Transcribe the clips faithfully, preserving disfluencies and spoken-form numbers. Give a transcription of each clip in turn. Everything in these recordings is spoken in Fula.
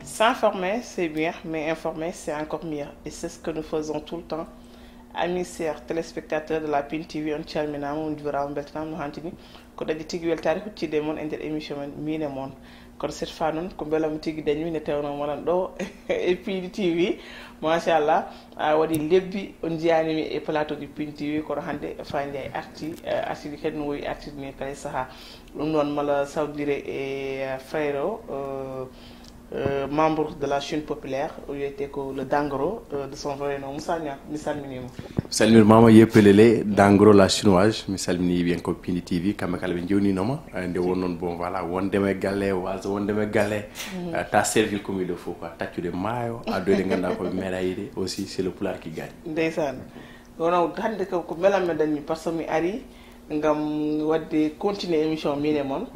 S'informer, c'est bien, mais informer, c'est encore mieux. Et c'est ce que nous faisons tout le temps. Amis chers téléspectateurs de la Pin T V, on calminaama, on njuuraama, on mbeltanaama no haanti ni. Ko dañde tigi weltaare huccitde e mon e nder émission men Miin e Mon. Kono cette fois noon, ko mbelamma tigi dañmi nde tawnoo mi wonat ɗo e Pin T V. Machallah, a waɗi lebbi, on njiyaani mi e plateau ji Pin T V, kono hannde Fa Ndiaye arti, eh, arti kadi no wowi artirde ni kala sahaa. Ɗum noon, mala sawdire e, eh, frère o, eh, eh, membre de la Chine populaire, o wiyetee ko le Dangro, eh, de son vrai nom, Moussa Niang, mi salminiima. Salmirmaama, yeppelele, Dangro la chinoise, mi salmini yiɓiyen ko Pindi T V, kamɓe kala ɓe njewninooma, eh, nde won noon, bon, voilà, wondema e galle, walsa wondema e galle, eh, ta servir comme il le faut, quoi, taccude maayo, addoyde ngannduɗaa ko ɓe meeɗa yiide, aussi, c'est le pulaar qui gagne. Ndeysaan. Kono hannde ko, ko mbelamma dañmi, par ce que mi ari ngam waɗde continuer émission Miin e Mon.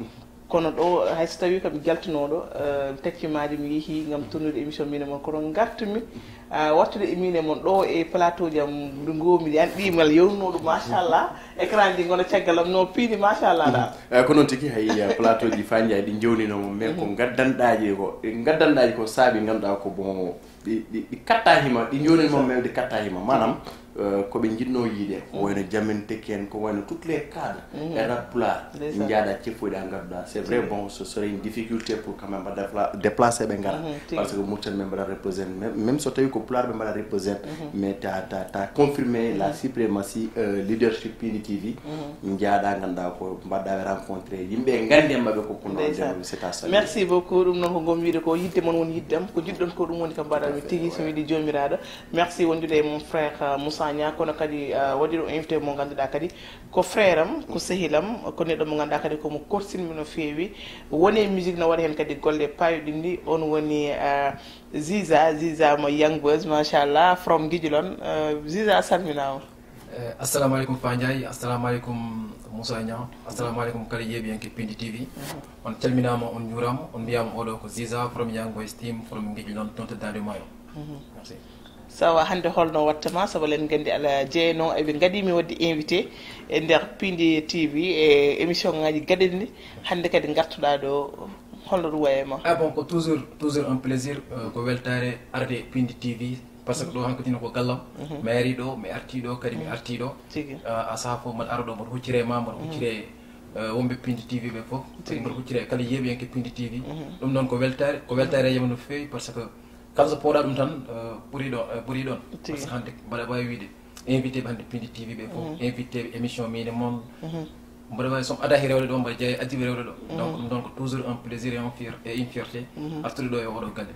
Kono ɗo, hay so tawii ko mi jaltunooɗo, eh, mi tacci maaje, mi yehii ngam tournude émission Miin e Mon, kono ngartumi, ah, wattude e Miin e Mon ɗo e plateau ji am, ndu ngoomi, an ɗimal yewnooɗo, machallah, écran ji ngona caggal am, no piini, machallah, dal. Eh, ko noon tigi, hay, eh, plateau ji Fa Ndiaye ɗi njewninooma, mais ko ngaddanɗaaji ko, ngaddanɗaaji ko saabi, ngannduɗaa ko, bon, ɗi, ɗi, ɗi katta hima, ɗi njewninooma, mais ɗi katta hima. Maanaam, eh, ko ɓe njiɗnoo yiide, ko wayno Jamin Teki en, ko wayno toutes les cadres, e rap pulaar, njaada ceffuɗi a ngadduɗaa. C'est vrai, bon, ce serait une difficulté pour quand même mbaɗa dépla-, déplacer ɓe ngara. Parce que Mauritanie ɓe mbaɗa représente, même, même so tawi ko pulaar ɓe mbaɗa représente, mais ta, ta, ta confirmé la suprématie, euh, leadership Pindi T V. Njaada ngannduɗaa ko mbaɗɗa rencontré yimɓe nganndi maɓɓe ko kono. Ndeysaan. C'est à saluer. Merci beaucoup. Ɗum noon ko ngom wiide ko yidde mon woni yidde am, ko jiɗɗon ko ɗum woni ko mbaɗanmi tigi so mi wiide joomiraaɗo. Merci wondude e mon frère, euh, Moussa Niang, kono kadi, euh, waɗi ɗo invité mo ngannduɗaa kadi ko frère am, ko sehil am, ko neɗɗo mo ngannduɗaa kadi ko mo korsinmi no feewi. Woni e musique no waɗa heen kadi golle paayuɗinɗi. On woni, euh, Ziza, Ziza mo Young Boys, machallah, from Guijulon. Euh, Ziza, a salminaama. Eh, assalamu alaikum Fa Ndiaye, assalamu alaikum Moussa Niang, assalamu alaikum kala yeeɓiyanke Pindi T V. On calminaama, on njuuraama, on mbiyaama oɗo ko Ziza from Young Boys Team from Guijulon, toon to Daande Maayo. Merci. Sawa, hannde holno watta ma, sabu eɗen nganndi ala jeyno eɓe ngaɗi mi waɗde invité e nder Pindi T V e émission ngaji gaɗanɗi. Hannde kadi ngartuɗaa ɗo, holno ɗum wayi e ma? Ah bon, ko toujours, toujours un plaisir, euh, ko weltaare arde Pindi T V, parce que ɗo hankadi ko gallam. Mi ari ɗo, mi arti ɗo, kadi mi arti ɗo. Tigi. Ah, a sahaa fof mbaɗa ara ɗo, mbaɗa huccire ma, mbaɗa huccire, euh, wonɓe Pindi T V ɓe fof. Tigi. Mbaɗa huccire kala yeeɓiyanke Pindi T V. Ɗum noon ko weltaare, ko weltaare yam no feewi, parce que kala so pooɗa ɗum tan, euh, ɓuri ɗo, euh, ɓuri ɗon. Tigi. Parce que hannde mbaɗa waawi wiide invité ɓe hannde Pindi T V ɓe fof, invité émission Miin e Mon. Mbaɗa waawi, so mi ada he rewde ɗo, mbaɗa jeeya adiiɓe rewde ɗo. Donc ɗum ɗon ko toujours un plaisir et un fier-, et une fierté artude ɗo e oɗo galle.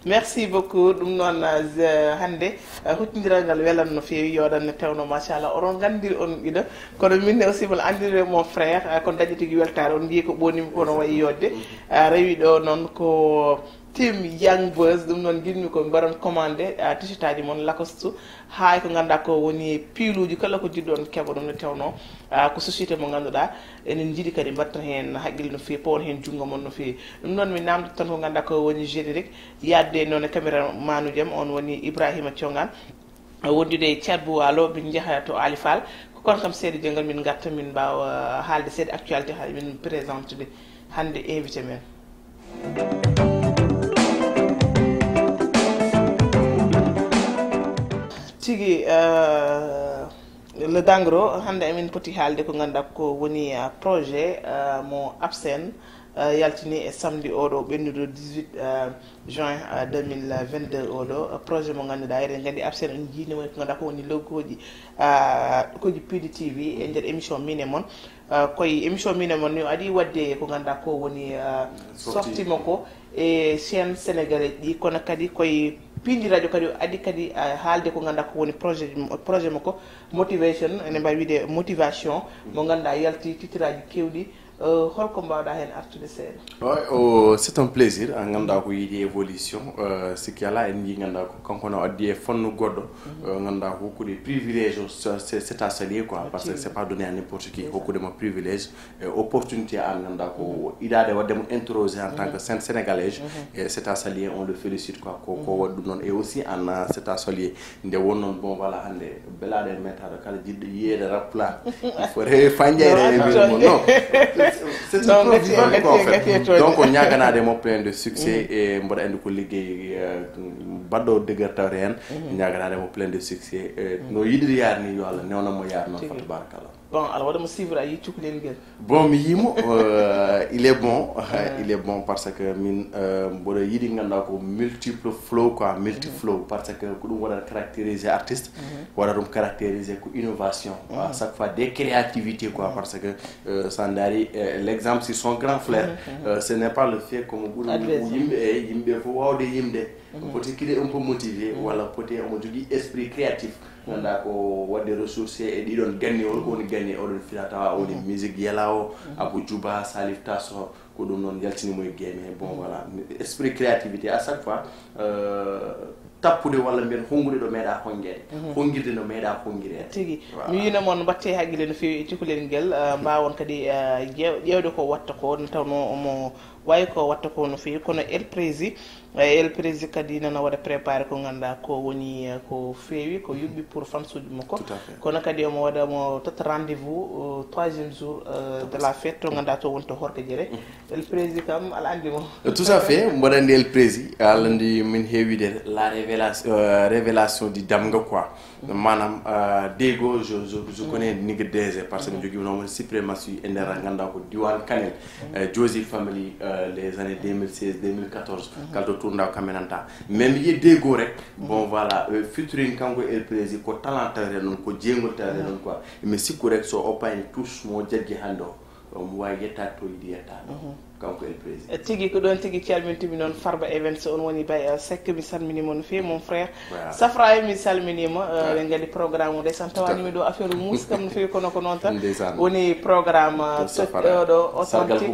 Merci beaucoup. Ɗum noon, euh, hannde, euh, huccondiral ngal welan no feewi, yooɗan no tawno, machallah. Oɗon nganndiri on ɗiɗo, kono min ne aussi mboɗo anndiri mon frère, euh, kono dañi tigi weltaare, on njii ko ɓoonimi kono wayi yodde. Euh, rewi ɗo noon ko Team Young Boys, ɗum noon njiɗmi ko mbaɗon commandé, ah, t-shirt aji mon Lacoste, haa e ko ngannduɗaa ko woni piiluuji kala ko njiɗɗon keɓa ɗum nde tawnoo, ah, ko société mo ngannduɗaa enen njiɗi kadi mbatta heen haqqille no feewi, pawa heen junngo mon no feewi. Ɗum noon mi naamndoto tan ko ngannduɗaa ko woni générique, yaadde noon e caméramaanuuji am, on woni Ibrahima Thiongan, wondude e Thiat Bou Walo, min njaha to Ali Fall. Ko kono kam seeɗa jonngal min ngarta min mbaawa haalde seeɗa actualité haa min présente de hannde invité men. Tigi, euh, le Dangro, hannde emin poti haalde ko ngannduɗaa ko woni, euh, projet, euh, mo Absen, euh, yaltini e samedi oɗo ɓennuɗo dix-huit, euh, juin, euh, deux mille vingt-deux oɗo, euh, projet mo ngannduɗaa eɗen nganndi Absen en njiinima ko ngannduɗaa ko woni loggooji, euh, koji Pindi T V e nder émission Miin e Mon. Euh, koye émission Miin e Mon ni o adi waɗde ko ngannduɗaa ko woni, euh, sortie makko e chaîne sénégalais ɗi, kono kadi koye Pindi radio kadi o adi kadi, euh, haalde ko ngannduɗaa ko woni projet, projet makko motivation, ene mbawi wiide motivation, mo ngannduɗaa yalti titre aji kewɗi, Euh, holko mbawɗa heen artude seeɗa? Ouais, oh, c'est un plaisir. An ngannduɗaa ko yiide évolution. Euh, sikki alaa en njii ngannduɗaa ko kanko no addi e fannu goɗɗo. Euh, ngannduɗaa ko hokkude privilège o, c'est c'est à saluer quoi, parce que c'est pas donné à n'importe qui. Hokkude mo privilège e opportunité an ngannduɗaa ko idaade waɗde mo interroger en tant que Sén- sénégalais. Et c'est à saluer, on le félicite quoi, ko ko waɗi ɗum noon. Et aussi an, euh, c'est à saluer. Nde won noon, bon, voilà, hannde belaaɗo e mettaaɗo kala jiɗɗo yiyeede rap pulaar, il faut rewe fanjayre e mbimo non. C'est un Non, peu gati, vivant gati, quoi, en fait. Gati e toon. Donc ñaaganaade mo plein de succès. E mboɗo anndi ko liggey, euh, baɗɗo dégartaw heen. Ñaaganaade mo plein de succès. Euh, no yiɗiri yaar ni, yo Allah newnan mo yaar noon fa tabarakallah. Bon, aɗa waɗa mo suivre, a yii cukalel ngel? Bon, mi yimo, euh, il est bon. Il est bon parce que min, euh, mboɗo yiɗi ngannduɗaa ko multiple flow quoi, multi flow, parce que ko ɗum waɗata caractériser artiste. Waɗa ɗum caractériser ko innovation, à chaque fois des créativités quoi, parce que, euh, sa ndaari, euh, l'exemple sur son grand frère, euh, ce n'est pas le fait comme ɓuri yimɓe e yimɓe fof wawde yimde, peut-être qu'il est un peu motivé walla peut-être omo jogii esprit créatif. Ngannduɗaa ko waɗde ressourcé e ɗiɗon ganni, on ko woni ganni oɗon fina tawa woni musique yela o, Abou Djouba, Salif Tasso, ko ɗum noon yaltini mo e game he. Bon, voilà, esprit créativité à chaque fois, euh, tappude walla mbiyen honngude ɗo meeɗa honngeede, honngirde no meeɗa honngireede. Tigi. Mi wiino mon mbatte haqqille no feewi e cukalel ngel, euh, mbaawon kadi, euh, ƴeew- ƴeewde ko watta ko, nde tawnoo omo waawi ko watta ko no feewi, kono El Prési, eh, El Prési kadi nana waɗa préparé ko ngannduɗaa ko woni, eh, ko feewi, ko yuɓɓi pour fansuuji makko. Tout à fait. Kono kadi omo waɗa mo totta rendez-vous, euh, troisième jour, euh, de la fête, to ngannduɗaa to woni to Horkojere. El Prési kam, aɗa anndi mo. Tout à fait, mboɗo anndi El Prési, aɗa anndi min heewi de la révélation, euh, révélation di damga quoi. Maanaam, euh, Dego, je, je, je connais Nigga Dese parce que mi jogii noon suprématie e nder ngannduɗaa ko diiwaan Kanel, euh, Josie Family, euh, les années deux mille seize, deux mille quatorze, kala to tournda ko kamɓe nanta. Mais mi yiyi Dego rek, bon, voilà, euh, featuring kanko El Prési ko talent tawete noon, ko jeeyngol tawete noon quoi. Mi sikku rek so o payi touche mo jaggi hannde o, omo waawi yettaade to yiɗi yettaade. Kanko El Prési. Eh, tigi ko ɗoon tigi calmintumi noon Farba Events, on woni Baye, eh, Seck, mi salmini mo no feewi, mon frère. Safra, mi salminiima, eh, eɗen nganndi programme o, ndeysan, tawanimi ɗo affaire o muusi kam no feewi, kono ko noon tan. Woni programme, eh, ɗo, ɗo authentique,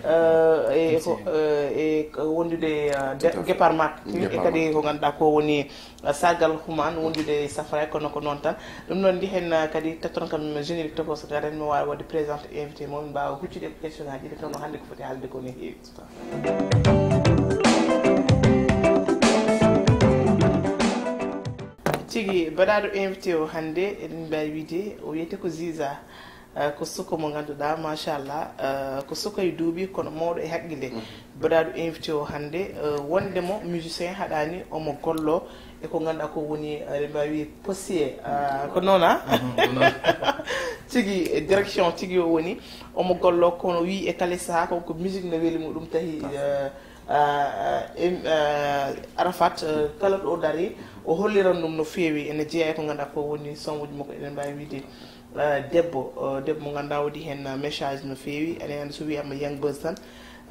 eh, e ko, eh, e ko wondude, eh, Guépard Marketing, e kadi ko ngannduɗaa ko woni sargal Human wondude e Safra, kono ko noon tan. Ɗum noon, ndi heen, ah, kadi totton kam générique tokos, garen mi waawa waɗde présenté invité mo, min mbaawa huccude ko question ngaji ɗi, kono hannde ko foti haalde ko ne heewi. Tigi, baɗaaɗo invité o hannde, eɗen mbaawi wiide o wiyete ko Ziza. Eh, ko suka mo ngannduɗaa, machallah, eh, ko suka e duuɓi, kono mawɗo e haqqille. Baɗaaɗo invité o hannde, eh, wonde mo musicien haɗaani, omo gollo e ko ngannduɗaa ko woni, eh, eɗen mbaawi wiide, postier, eh, ko noon, a? Tigi, eh, direction tigi o woni, omo gollo, kono wii e kala sahaa ko, ko musique ne weli mo, ɗum tahi, eh, eh, em-, eh, Arafat, eh, kala ɗo o dari, o holliran ɗum no feewi, ene jeeya e ko ngannduɗaa ko woni sonwuji makko, eɗen mbaawi wiide, eh, debbo, eh, debbo mo ngannduɗaa waɗi heen, eh, message no feewi. Aɗa anndi so wiyaama Young Buzz tan,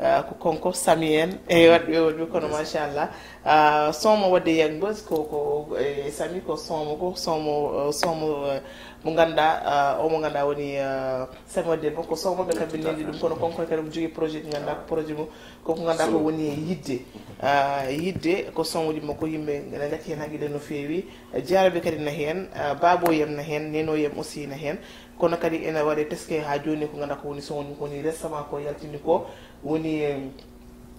eh, ko kanko, Sami en, e waɗɓe, waɗɓe kono, machallah. Eh, son mo waɗde Young Buzz ko, ko, eh, Sami ko son mo, ko son mo, eh, son mo, eh, mo ngannduɗaa, eh, o mo ngannduɗaa woni, eh, Sami waɗde debbo, ko son mo ɓe kam ɓe ndenndi ɗum, kono kanko kadi omo jogii projet ɗi ngannduɗaa ko projet mum, ko ko ngannduɗaa ko woni yidde. Ah, yidde ko sonwuji makko, yimɓe ene ngati heen haqqille no feewi. Jarabe kadi na heen, ah, Babo Yem na heen, Neno Yem aussi na heen. Kono kadi ene waɗe teske haa jooni ko ngannduɗaa ko woni sonwuji ko woni récemment ko yaltini ko. Woni,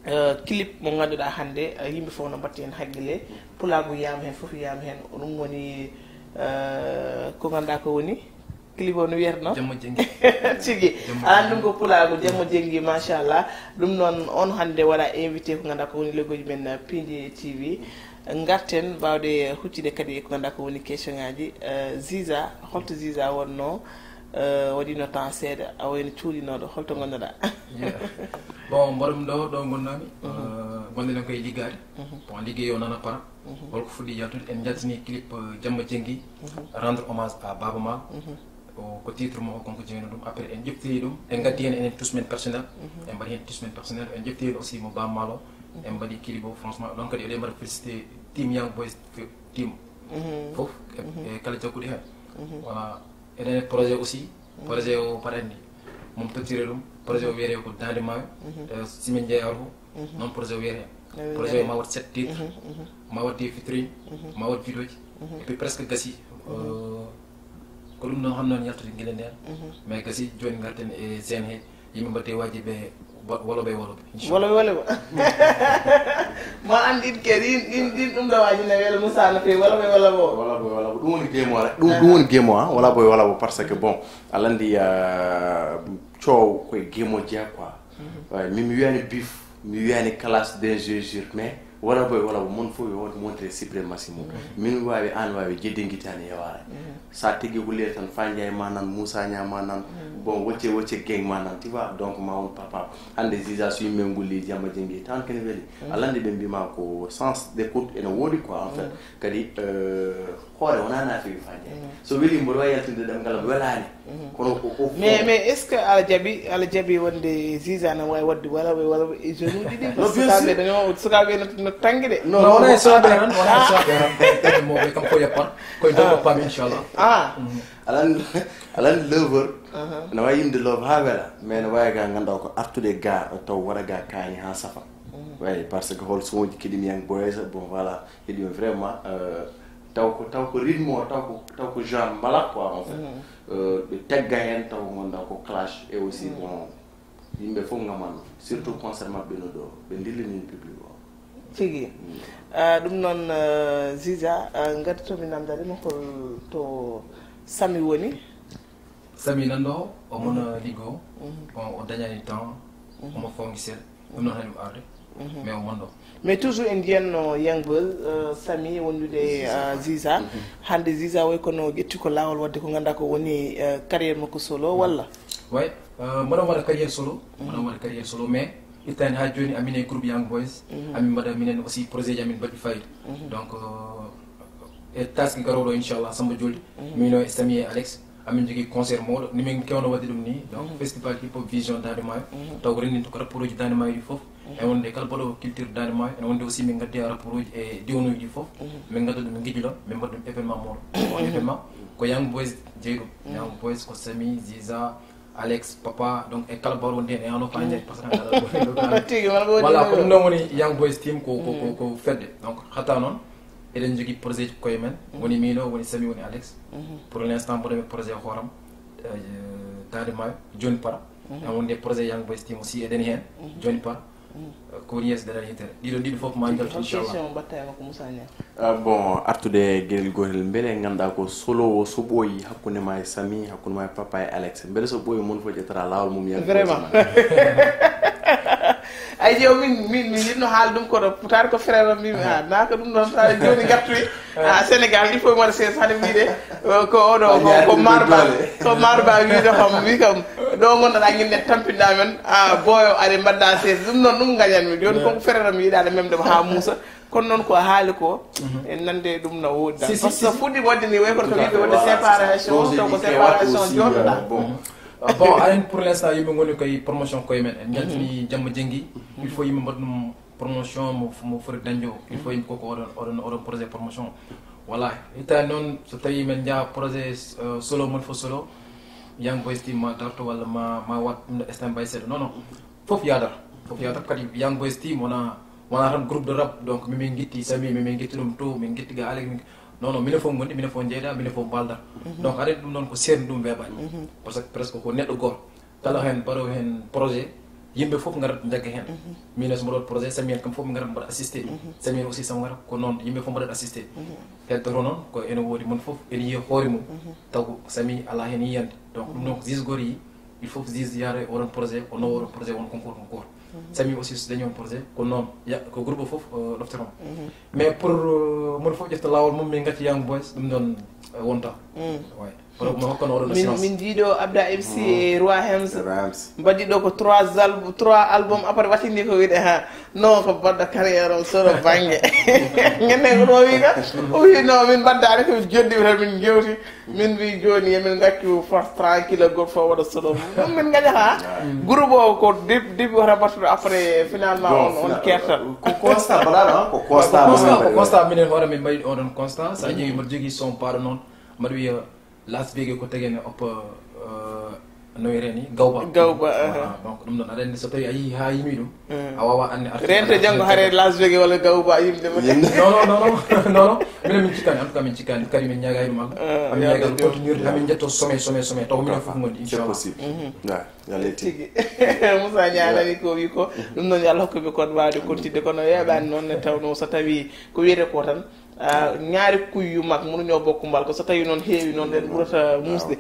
eh, clip mo ngannduɗaa hannde, eh, yimɓe fof no mbatti heen haqqille. Pulaagu yiyaama heen, fof yiyaama heen. Ɗum woni, eh, ko ngannduɗaa ko woni clip o no wiyatnoo? Jamma Jenngi. Tigi. An ɗum ko pulaagu, Jamma Jenngi, machallah. Ɗum noon, on hannde waɗa invité ko ngannduɗaa ko woni loggoji men, uh, Piindi T V. Ngarten mbaawde huccude kadi ko ngannduɗaa ko woni question ngaji. Uh, Ziza, holto Ziza wonnoo? Uh, waɗino temps seeɗa, a wayno cuuɗinooɗo, holto ngonnoɗaa? Yeah. Bon, mboɗo ɗo, ɗo ngonnoomi. Uh, gonɗen koye liggaade. Bon, liggey o nana para. Holko fuɗɗi yaltude? En njaltini clip, eh, Jamma Jenngi, rendre hommage à Baaba Maal. O, ko titre mo o kanko jeeyno ɗum. Après, en ƴeftiri ɗum, en ngaddi heen enen touche men personnel. En mbaɗi heen touche men personnel, en ƴeftiri aussi mo Baaba Maal o. En mbaɗi clip o, franchement, ɗon kadi eɗen mbaɗa félicité team Young Boys, team fof, e, e kala jagguɗo heen. Voilà. Enen projet aussi, projet o mbaɗa anndi. Moom tottire ɗum, projet o wiyetee ko Daande Maayo. Mhm. Eh, si min njeyaa ko, mhm, noon projet o wiyetee. No wiyetee? Projet o ma waɗ sept titres, mhm, mhm, ma waɗ des featuring, mhm, ma waɗ vidéo ji. Mhm. Et puis presque gasi. Mhm. Eh, ko ɗum noon, xam noon yaltude gila ndeen. Mhm. Mais gasi jooni ngarten e scène he, yimɓe mbaɗde waaji ɓe wa-, woloɓe, woloɓe, inchallah. Woloɓe, woloɓe. Mo anndi ke ɗin, ɗin, ɗin ɗum ɗo waaji ne wela Moussa no feewi, woloɓe, woloɓe. Woloɓe, woloɓe. Ɗum woni game o rek. Ɗum, ɗum woni game o, ah. Woloɓe, woloɓe, parce que bon, aɗa anndi, ah, coow koye game o jeyaa quoi. Mhm. Waawi, min mi wiyaani beef, mi wiyaani clash des injures, mais woloɓe, woloɓe, mon fof yo montre suprématie mum. Mhm. Min waawi, aan waawi, jedde ngitaani e waara. Mhm. Sa tigi ko leer tan, Fa Ndiaye ma nan, Moussa Niang ma nan, mhm, bon, wocce, wocce gang ma nan, tu vois, donc ma won papa. Hannde Ziza so yimɓe ngulli Jamba Jengi, tan kene weli. Mhm. Aɗa anndi ɓe mbima ko sens d'écoute ene woodi quoi, en fait. Mhm. Kadi, euh, hoore wona na feewi Fa Ndiaye. Mhm. So weli mboɗo wawi yaltinde ɗemngal am welaani. Mhm. Kono ko, ko mais, mais est ce que aɗa jaaɓi, aɗa jaaɓi wonde Ziza na wawi waɗde wala, wala, wala e jeune uji ɗi? Non, bien sûr. Sukaaɓe dañoo, sukaaɓe no, no tanngi de. Non, non, wona e sukaaɓe tan, wona e sukaaɓe tan. Kadi mo ɓe kam ko yeppan, koye dow, ah, paami, inchallah. Ah. Mhm. Alan, alan lover. Aha. No wawi yimde love ha wela, mais no wawi ga ganduɗa ko artude ga taw wara ga kaani ha safa. Mhm. Way, parce que hol son ji kiɗimi Young Boys, bon, voilà, kiɗimi vraiment, euh, taw ko, taw ko rythme o, taw ko, taw ko genre mbala quoi, en fait. Mhm. Euh, ɓe tegga hen taw gonda ko clash et aussi, mhm, bon, yimɓe fof ngaman, surtout concert maɓɓe no ɗo, ɓe ndillini public o. Tigi. Mm. Ah, ɗum noon, ah, Ziza, ah, ngartitomi namdade ma hol to Sami woni? Sami nan ɗo, o mon, mhm, liggo, mhm, o, o dañani temps, mhm, omo fongi seeɗa, ɗum noon haɗum arde, mhm, mais o mon ɗo. Mais toujours en njiyatno Young Boys, euh, Sami wondude e, euh, Ziza. Mhm. Hannde Ziza way kono ƴetti ko laawol waɗde ko ngannduɗaa ko woni, euh, carrière makko solo, walla? Way, euh, mboɗo waɗa carrière solo, mboɗo, mhm, waɗa carrière solo, mais ittani ha jooni amin e groupe Young Boys, mhm, amin mbaɗa minen aussi projet ji amin mbaɗi fayida. Mhm. Donc, euh, e taski garooɗo, inchallah, Samba Jolde, mhm, mino e Sami e Alex, amin jogii concert mawɗo, ni min kewno waɗde ɗum ni, donc, mhm, festival hip hop vision Daande Maayo, mhm, taw ko renndinta ko rapport uji Daande Maayo ɗi fof, mhm, e wonde kala mbaɗoowo culture Daande Maayo, ene wonde aussi min ngaddi rapport uji e diwanuuji ɗi fof, mhm, min ngadda ɗum, min ngejjula, min mbaɗa ɗum événement mawɗo. On, mhm, événement ko Young Boys jeyi ɗum, mhm, Young Boys ko Sami, Ziza, Alex, Papa, donc e kala mbaɗoowo wonde heen e ano Fa Ndiaye, mhm, parce que tigi, wala ko voilà, ko ɗum ɗon woni Young Boys team, ko, ko, ko, mhm, ko fedde, donc hatta noon, eɗen jogii projet ji koye men. Mhm. Woni miino, woni Sami, woni Alex. Mhm. Pour l'instant, mboɗo e projet hooram, eh, Daande Maayo, Jooni Para. Mhm. En wonde projet Young Boys team aussi, eɗen heen, mhm, Jooni Para. Mhm. Eh, ko woni yeeso daɗal yettere. Ɗiɗo, ɗiɗo fof ma njaltu, inchallah. Question mbatta e makko Moussa Niang. Ah, bon, artude e geɗel gootel, mbele ngannduɗaa ko solo o so ɓooyi hakkunde ma e Sami, hakkunde ma e Papa e Alex, mbele so ɓooyi mon fof ƴettata laawol mum yaha? Vraiment. Ay, yo, min, min, min yiɗno haal ɗum, kono putaar ko frère am, min, ah, na ko ɗum ɗon, sa jooni ngartumi, ah, Sénégal, il faut mi waɗa sees, hade wiide, euh, ko oɗo, ko, ko Marba, ko Marba wiide kam, wi kam, ɗo ngonɗa ɗa, ngel net tampinɗa men, ah, boyo, aɗa mbaɗɗa sees, ɗum noon, ɗum gañanmi, jooni, ouais, ko frère am yiɗaɗa memde mo ha muusa, kono noon ko a haali ko, mhm, en nande ɗum no woodi dal. Si, si, parce que si, si. Fuɗɗi waɗde ni, way kono ko wiide waɗde séparation, taw ko séparation joɗɗa. Bon. Ah, bon, ayen pour l'instant, yimɓe ngoni koye promotion koye men. En njaltini Jamma Jenngi. Il faut yimɓe mbaɗa ɗum promotion mo, mo foti dañde o. Il faut yimɓe koko oɗon, oɗon, oɗon projet promotion. Voilà. Ittani noon, so tawi men jaa projet, euh, solo, mon fof solo, Young Boys team ma darto walla ma, ma wat ɗum ɗo stand by seeɗa. Non, non. Fof yaadata. Fof yaadata. Kadi Young Boys team wona, wona tan groupe de rap. Donc, min, min ngitti Sami, min, min ngitti ɗum to, min ngitti ga Alex, min, non, non, minen fof ngondi, minen fof njeyda, minen fof mbalda. Mhm. Donc, aɗa anndi ɗum noon ko seerni ɗum weeɓaani. Mhm. Parce que presque ko neɗɗo gooto. Kala heen mbaɗoowo heen projet, yimɓe fof ngarat njagga heen. Mhm. Min so mbaɗoowo projet, Sami en kam fof ngarat mbaɗa assisté. Mhm. Sami en aussi so ngara ko noon, yimɓe fof mbaɗat assisté. Mhm. Heddoto noon ko ene woodi mon fof, ene yiya hoore mum. Mhm. Taw ko Sami alaa heen yiyannde. Donc, ɗum noon ko juge gooto yiyi. Il faut que juge yaara e oɗon projet, o nawa oɗon projet, won concours, concours. Mhm. Sami aussi so dañi on projet, ko noon, ya, ko groupe o fof, euh, ɗoftoto mo. Mhm. Mais pour, euh, mon fof ƴefta laawol mum, min ngacca Young Boys, ɗum ɗon, euh, wonta. Mm. Ouais. Kono ko mi hokkano oɗon min, assurance. Min njiiɗo Abda M C, mm, e Roi Hems. Roi Hems. Mbaɗi ɗo ko trois al-, trois album, après watini ko wiide, ha, non, ko mbaɗɗo carrière o soro bannge. Ngenne ko ɗo wi ka? O wi, non, min mbaɗdaani ko joɗɗi tan min jewti. Min mbi jooni, emin ngaccu Fas tranquille, goto fof waɗa solo mum. Ɗum min ngañata. Mm. Groupe o ko deb-, début wata battuɗo, après, finalement, bon, on, on fina-, kertat. Ko constat mbaɗaɗo, hein? Ko constat, ko constat, minen mbaɗi, ko constat, minen hoore min mbaɗi oɗon constat. Sa ƴeewi, mbaɗa jogii son paɗo noon, mbaɗa wiya Las Vegas ko tegene oppa, euh, Noyre ni gawba. Gawba, aha. Voilà, donc ɗum ɗon aɗa anndi so tawi a yii haa yimi ɗum, a wawa anne arti rente janngo hare las joge walla gawba yimde ma. Non, non, non, non, non, non. Minen min cikkani, en tout cas min cikkani, kadi min ñaagay ɗum Allah. Amin ñaagal continuer, amin jetto sommet, sommet, sommet, taw minen fof gondi, inchallah. Tigi. Moussa ñaanani ko wi ko ɗum noon yo allah hokkuɓe kon wawde kontidde kono yeeɓani noon ne tawno so tawi ko wiyete ko tan ñaari kuyyu mak munu ñoo bokku mbal ko so tawi noon heewi noon ɗen ɓurata muusde.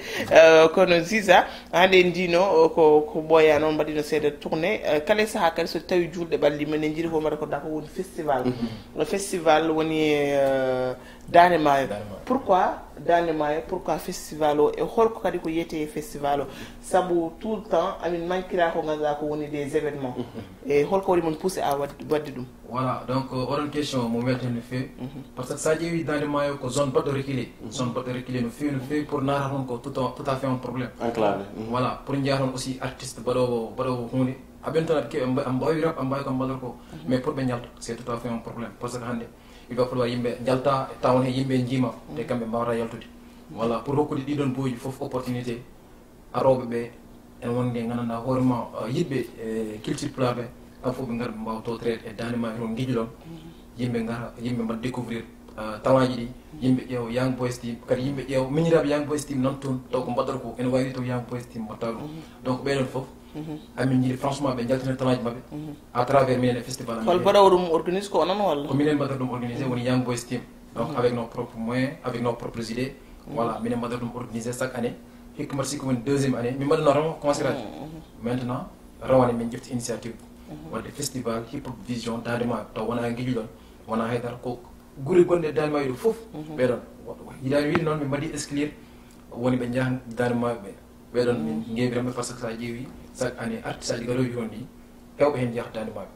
Kono zisa hande en ndino ko ko ɓooya noon mbaɗino seeɗa tourné kala e saaha kadi so tawi julɗe ɓalli men en jiiɗi ko mbaɗa ko dako woni festival. Festival woni daande maayo. Pourquoi daande maayo, pourquoi festival o e holko kadi ko yiyete e festival o? Sabu tout le temps amin mankira ko ganduɗa ko woni des événements. E holko waɗi mon poussé à waɗde ɗum? Voilà, donc oɗon question mo welten no feewi. Par ce que sa ƴeewi daande maayo ko zone baɗɗo reculé. Zone baɗɗo reculé no feewi no feewi pour naata toon ko tout à fait un problème. Enclavé. Voilà, pour njiya toon aussi artiste baɗowo baɗowo hunde aɓen toon aɓe kewi aɓe mbawi rap aɓe mbawi ko mbaɗata ko. Mais pour ɓe njalta c'est tout à fait un problème par ce que hande il va falloir yimɓe njalta e tawon he yimɓe jiima te kamɓe mbawata yaltude. Voilà, pour hokkude ɗiɗon booji foof opportunité arooɓe ɓe ene wonde gandanɗa hoore ma yiɗɓe e culture pulaar ɓe kamɓe fof ɓe gara ɓe mbawa tawtoreede e daande ma toon gijuɗon. Yimɓe gara yimɓe mbaɗa découvrir talent ji ɗi. Yimɓe ƴeewa Young Boys Team kadi yimɓe ƴeewa miñiraɓe Young Boys Team nan toon taw ko mbaɗata ko ene wawi taw Young Boys Team mbaɗata ɗum. Donc ɓeɗon fof amin jiiɗi franchement ɓe jaltina talent ji maɓɓe à travers minen e festival amin. Hol mbaɗowo ɗum organise ko onon walla? Ko minen mbaɗata ɗum organisé woni Young Boys Team. Donc avec nos propres moyens avec nos propres idées. Voilà, minen mbaɗata ɗum organisé chaque année. Hikka mbaɗa sikki woni deuxième année min mbaɗano rawa concert aji. Maintenant rawane min ƴefti initiative wadde festival hip hop vision daande maayo taw wona gueƴuɗon wona haydara ko gure gonɗe daande maayo ɗo fof. Ɓeɗon yiɗani wiide noon min mbaɗi exclure woni ɓe jaaha daande maayo ɓe. Ɓeɗon min ngewi remɓe par ce que sa ƴeewi chaque année artiste aji garoji toon ɗi hewɓe hen jahata daande maayo.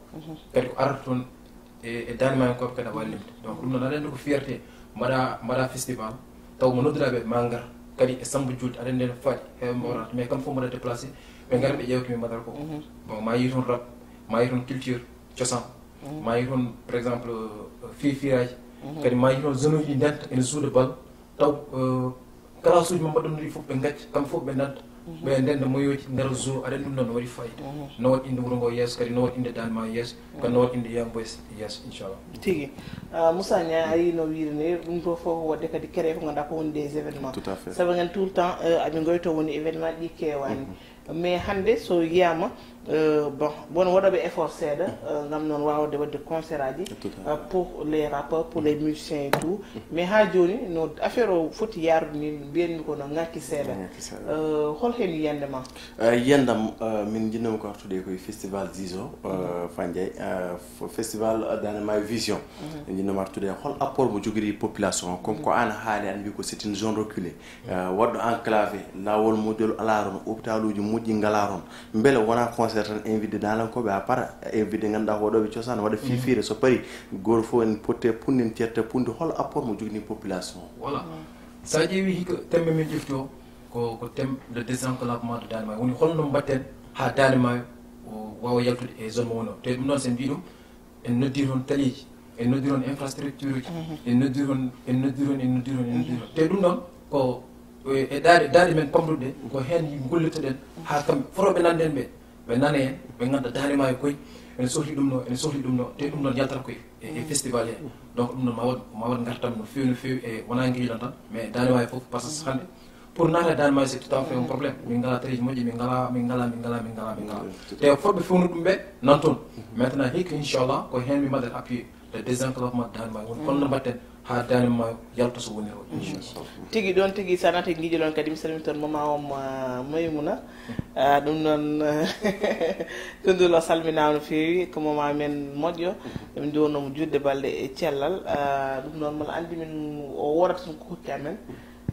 Kadi ko arata toon e e daande maayo koɓe kadi a wawi limde donc ɗum noon aɗa anndi ko fierté mbaɗa mbaɗa festival taw mo nodduɗaɓe ma ngar kadi e sambo julde aɗa anndi no faɗi heɓe mbawrata mais kamɓe fof mbaɗa déplacé ɓe ngara ɓe ƴewta min mbaɗata ko. Bon ma yi toon rap ma yi toon culture cosaan ma yi toon par exemple fifiraji kadi ma yi toon zone uji ɗi ndenta ene suuda bal taw classe uji ma mbaɗɗon ɗi fof ɓe gacca kamɓe fof ɓe nadda ɓe ndenda moyoji ngara zo aɗa ɗum ɗon no waɗi fayida. No waɗi inde wuro ngo yeeso kadi no waɗi inde dande ma yeeso kadi no waɗi inde yambo yeeso inchallah. Tigi. Moussa Niang a yino wiide ni ɗum ɗo fof waɗde kadi créé ko ganduɗa ko woni des événements. Tout à fait. Sabu ngen tout le temps aɓe goyto woni événement ɗi kewani mais hannde so yiyama bon won waɗoɓe effort seeɗa ngam noon wawde waɗde concert aji pour les rappeurs pour les musiciens et tout mais ha joni no affaire o foti yarude ni mbiyanmi ko no ngakki seeɗa. Hol hen yiyande ma? Yiyandam min jinnoma ko artude koye festival zizo fandiay festival dande ma vision. Min jinnoma artude hol apport mo jogori population o comme ko an haali an mbi ko c'est une zone reculée. Waɗɗo enclavé laawol moƴƴol alaa toon hôpital uji moƴƴi ngalaa toon mbele wonaa concert tan invité dalankoɓe à part invité ngannduɗaa ko waɗooɓe cosaan waɗa fiifiire so parii gooto fof en potte punndi en ceerta punndi hol apport mo joganii population o? Voilà. So a ƴeewii hikka thème men ƴefti o ko ko thème de désenclavement de Daande Maayo woni holno mbaɗten haa Daande Maayo waawa yaltude e zone mo woni o te ɗum noon so en mbii ɗum en noddii toon taliiji en noddii toon infrastructure uji en noddii toon en noddii toon en noddii toon en noddii toon te ɗum ɗoon ko e daande daande men pamɗuɗe ɗe ko heen gollirtoɗen haa kamɓe fotooɓe nanɗen ɓe ɓe nana heen ɓe ngannda daande maayo koy ene sohli ɗum ɗo ene sohli ɗum ɗo te ɗum ɗoon yaltata koye e festival hee donc ɗum ɗoon ma waɗ ma waɗ ngartam no feewi no feewi e wonaa ngiilan tan mais daande maayo fof par ce que hannde pour naata daande maayo c'est tout à fait un problème min ngalaa tariiji moƴƴi min ngalaa min ngalaa min ngalaa min ngalaa min ngalaa te fotɓe fewnude ɗum ɓe nan toon maintenant hikka inchallah ko heen mi mbaɗen appuyé le désenclavement daande maayo woni holno mbaɗten haa daande maayo yalta so woni o inchallah. Tigi ɗoon tigi so a naati ngiijo ɗoon kadi mi salmini toon mama o maymuna ɗum noon tundulo salminaama no feewi ko mama men moƴƴo min nduwannoomo juutde balɗe e cellal ɗum noon mala anndi min o woodata tan ko hokki amen.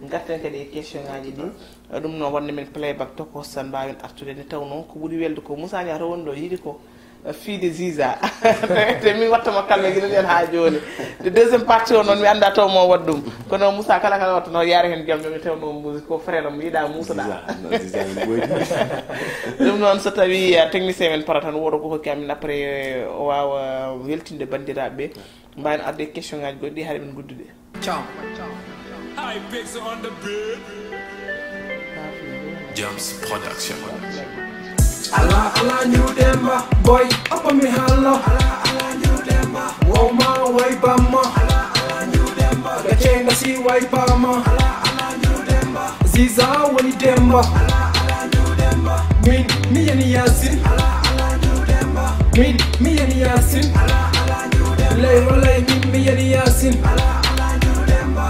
Ngarten kadi e question ngaji ɗi ɗum noon wonde min playback tokos tan mbawen artude nde taw noon ko ɓuuri welde ko Moussa Niang to woni ɗo yiɗi ko fiide Ziza te min wattama kalme gila nden ha joni nde deuxième partie o noon mi anda taw mo waɗ ɗum kono Moussa kala kala watta noon yaara hen joom joom taw noon musique ko frère am yiɗa muusoɗa. Ɗum noon so tawi technicien men para tan woɗo ko hokki amin après o wawa weltinde bandiraɓe mbawen arde question ngaji goɗɗi haɗa min guddude. Ciao. Hi, Biggs on the beat. Jams Production. Ala ala New Demba, boy, apa mi hala? Ala ala New Demba, wow ma, way bama. Ala ala New Demba, gachenga si way bama. Ala ala New Demba, Ziza wani Demba. Ala ala New Demba, min mi yani Yasin. Ala ala New Demba, min mi yani Yasin. Ala ala New Demba, lay walay min mi yani Yasin. Ala ala New Demba.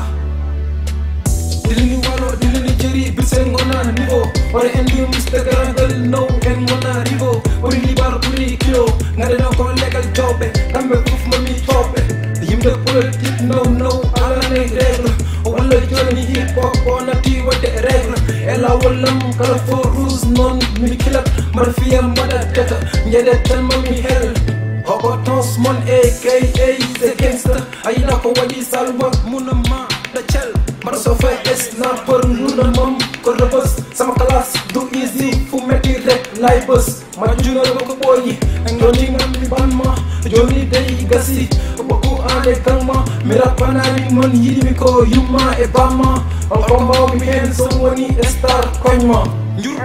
Dilini wano, dilini jeri, bisen gona nivo. Wala en du Mister Garagel, no, en gona rivo. Wani libar, wani kilo. Ngade no ko legal jobe, kambe kuf mami tope. Yimde politik, no, no, ala ne règle. Wala joni hip hop, on a ti wate règle. Ela wala kala fo rus non, mi kilat. Marfiya mada teta, nyede tan mami hell. Hoko tons mon, A K A the gangster. Ayina ko wadi salwa, muna ma. Rachel, mbaɗa so fay es na por nuna mam ko robos sama class du easy fu metti rek lay bus. Ma juna ko ko boyi, en joni ngam mi banma, joni dey gasi. Boku ande kangma, mi rapanani man yidi mi ko yumma e bama. O kombo mi hen so woni star koñma. Njur.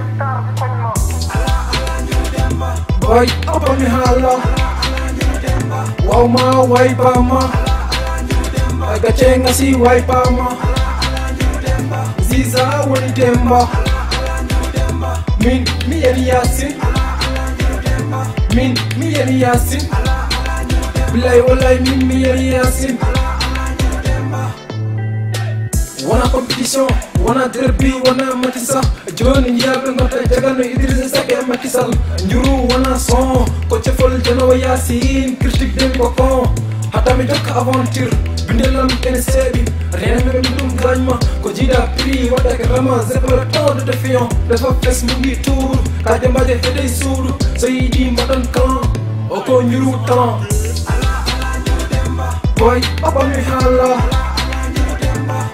Boy, open mi hala. Wow ma, way bama. Gachenga si way bama. Ziza woni Demba. Min mi yani Yasin. Min mi yani Yasin. Bilay walay min mi yani Yasin. Wana competition, wana derby, wana matisa. Joni yabe ngota jagano Idrissa Seck e Macky Sall. Njuru wana son, ko cefol jano Yasin, critique den ko kon. Hata mi jokka aventure, bindelam ene seebi. Rien me mi dum gañma, ko jida prix wata ke rama zepala ton de défiant. De fa fes mu ngi tour, ka de mbaje hede suudu. So yidi mbadan kan, o ko njuru tan. Boy, papa mi hala.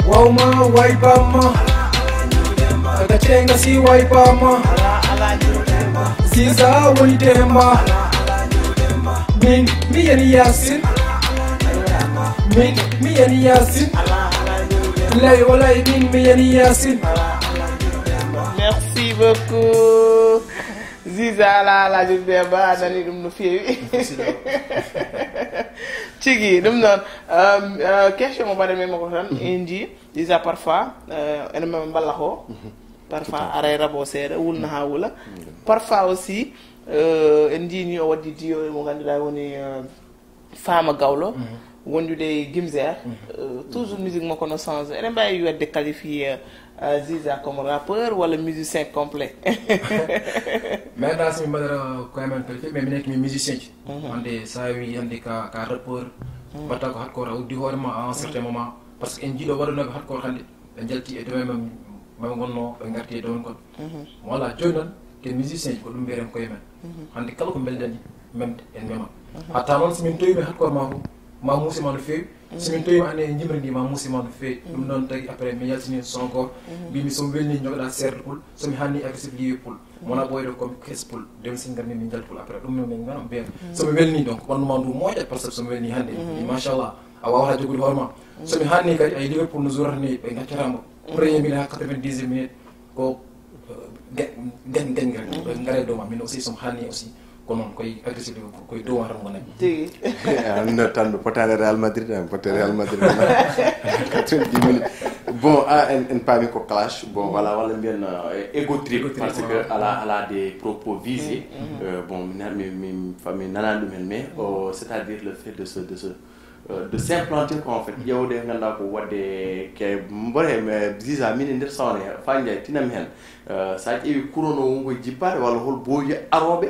Wow ma, way bama. Gachenga si way bama. Ziza woni Demba. Min mi yani Yasin. Min mi yani Yasin. Lay walay min mi yani Yasin. Merci beaucoup. Ziza ala ala jurɓe ba a nani ɗum no feewi. Cigi ɗum noon. Question mo mbaɗanmi mo ko tan en jii déjà parfois ene mema mballa ko parfois aray rabo seeɗa wulna ha wula. Parfois aussi en jiini o waddi diyo mo ngannduɗaa woni Fama Gawlo wondude e Gimzer. Toujours musique makko no change, eɗen mbawi wadde qualifié Ziza comme rappeur walla musicien complet? Meeɗa somi mbaɗata koye men pelfe mais minen komi musicien ji. Wonde sa wi hande ka ka rappeur mbatta ko hardcore a uddi hoorema à un certain moment, par ce que en jiiɗo waɗanoɓe hardcore hande ɓe jalti e domaine mem maɓe gonno ɓe garti e domaine goɗɗo. Voilà, joni noon ken musicien ji ko ɗum mbiyeten koye men. Hande kala ko mbelɗen memde en mema. Hatta noon somin towima e hardcore ma fof ma muuse ma no feewi. Somin towima hande e jimri ndi ma muuse ma no feewi. Ɗum noon tagi après mi yaltini son goto mbimi somi welni jogoɗa seerde pul, somi hanni agressif liwi pul. Wona ɓooyɗo comme kes pul, dem sin garmi min jal pul après ɗum noon min gana mbiyen. Somi welni donc ɓandu ma ndu moƴat par ce que somi welni hande mi machallah a wawata jogude hoore ma. Somi hanni kadi ay Liverpool no jouratani ɓe gaccatamo premier minute ha quatre-vingt-dixième minute ko gañ gañ gañ ɓe gare dow ma min aussi somi hanni aussi ko noon koye agressif koye dow ma tan gonami. Tigi. Anno tan ɓe potani Real Madrid en potte Real Madrid quatre-vingt-dix minutes. Bon a en en paami ko clash bon voilà walla mbiyen ego trip parce que ala ala des propos visés. Bon mi nanani ɗum hen mais c'est à dire le fait de se de se de s'implanter quoi en fait ƴewde ganduɗa ko wadde ke mboɗo he Ziza min e nder sawne fa jay tinami hen. Sa ƴeewi couronne o wonko jippaade walla hol booji arooɓe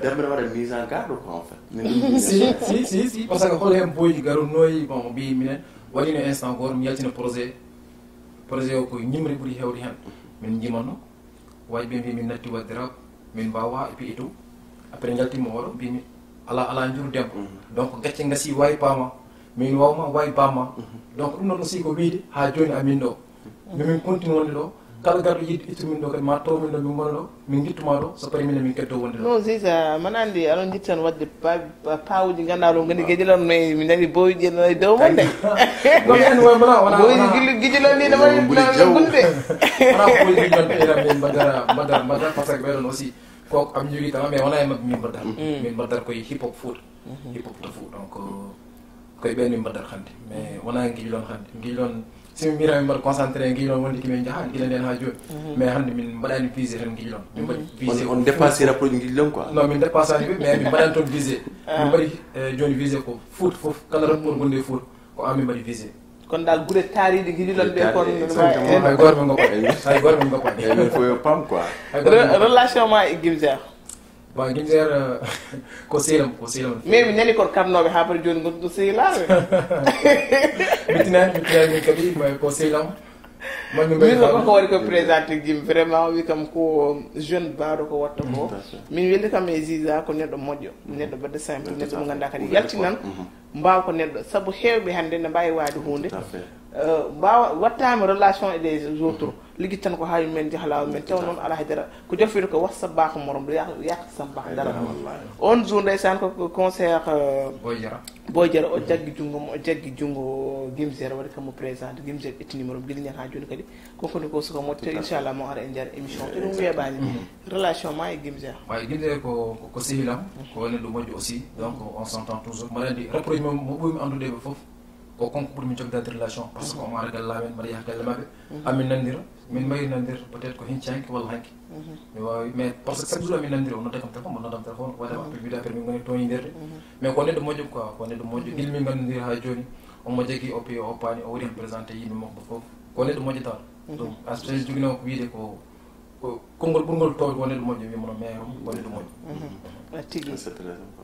darmere waɗa mise en garde quoi en fait. Si si si si parce que hol hen booji garunoyi bon mbi minen waɗino instant goto mi yaltina projet. Projet o ko ñimri ɓuuri hewde hen min jimanno. Wawi ɓe mbi min natti wadde rap min mbawa et puis et tout. Après jaltimmi oɗo mbimi ala ala juru debbo. Donc gacce gasi wawi pama min wawma wawi bamma. Donc ɗum noon aussi ko wiide ha joni amin ɗo. Mimin continue wonde ɗo. Kala garɗo yiɗde ittude min ɗo kadi, ma taw min ɗo, min ngona ɗo, min ngittu ma ɗo, so parii min min keddo wonde ɗo. Non, Ziza, mana anndi aɗon njiɗi tan waɗde pa- pa- pawuji ngannduɗaa ɗo ngoni geji ɗon, mais mi nani boyuji en e dow mon de. Gomi en wona wona wona boyuji gillu giji ɗon ni ɗo waɗi ɗo gunde. Wona boyuji ɗon ɓeyra min mbaddara mbaddara mbaddara, parce que ɓeɗon aussi ko am jogui tan, mais wona e mabɓe min mbaddara. Min mbaddara koye hip hop foot. Hip hop to foot, donc koye ɓen min mbaddata hannde, mais wona guiƴi ɗon hannde. Guiƴi ɗon, si min mbiyata min mbaɗa concentré e guiƴi ɗon, wonde kimin jaaha gila nden ha joni. Mais hannde min mbaɗani visé tan guiƴi ɗon, min mbaɗi visé. On dépassé rapport guiƴi ɗon quoi? Non, min dépassani ɓe, mais min mbaɗani toon visé. Min mbaɗi eh, joni visé ko foot fof, kala rapport gonɗi e foot ko an min mbaɗi visé. Kono dal guure taariɗe guiƴi ɗon ɓe kon. Exactement. Hay goto min goppa. Hay goto min goppa. Eyyi, min fof yo pam quoi. Relation ma e Gimzer? Bon, Gimzer eh, ko sehil am, ko sehil am. Mais mi nani kon kamnoɓe ha bari joni gonɗo sehilaaɓe. Mi tinani, mi tinani min kadi, mais ko sehil am. Min ko ko waɗi ko présenté Gim, vraiment o wi kam ko jeune baɗo ko watta ko. Min weli kam e Ziza ko neɗɗo moƴƴo, neɗɗo baɗɗo simple, neɗɗo mo ganduɗa kadi yaltinan mbawa ko neɗɗo, saabu hewɓe hannde ne mbawi wade hunde. Mbawa wattama relation e des autres. Liggi tan ko ha yummen jaaha lawol men, taw noon ala haydara. Ko jofiri ko wasa bako morom ɗo yaka yaka sam bako dara. On jour ndeysaan ko concert. Boy Jara o jaggi junngo mo, o jaggi junngo Gimzer, waɗi kam mo présent. Gimzer ƴetti numéro mo, gila ñande ha jooni kadi. Konkoni ko suka moƴƴo tawi inchallah mo ara e nder émission to ɗum weeɓani. Relation ma e Gimzer? Way, Gimzer ko ko sehilam, ko neɗɗo moƴƴo aussi. Donc on s'entend toujours, mbaɗa andi rapproche mo mo ɓurmi anndude ɓe fof. Ko kanko ɓurmi jogdaade relation, par ce que omo ara galle amen, mbaɗa yaha galle maɓɓe. Amin nanndira, min mbawi nanndira peut être ko hinci hanki walla hanki. Mi wawi, mais par ce que chaque jour amin nanndira, o nodda kam téléphone, o nodda kam téléphone, waɗa appel, wiide appel, min ngoni toñidirde. Mais ko neɗɗo moƴƴo quoi, ko neɗɗo moƴƴo, gila min ngandondiri ha joni. Omo jogui o piyo, o paani, o waɗi hen présenté yimɓe makko fof. Ko neɗɗo moƴƴo dal. Ɗum aspect joguino ko wiide ko ko konngol ɓurngol towde wonde ɗum moƴƴo, wiyamo no maire, wonde ɗum moƴƴo. Tigi.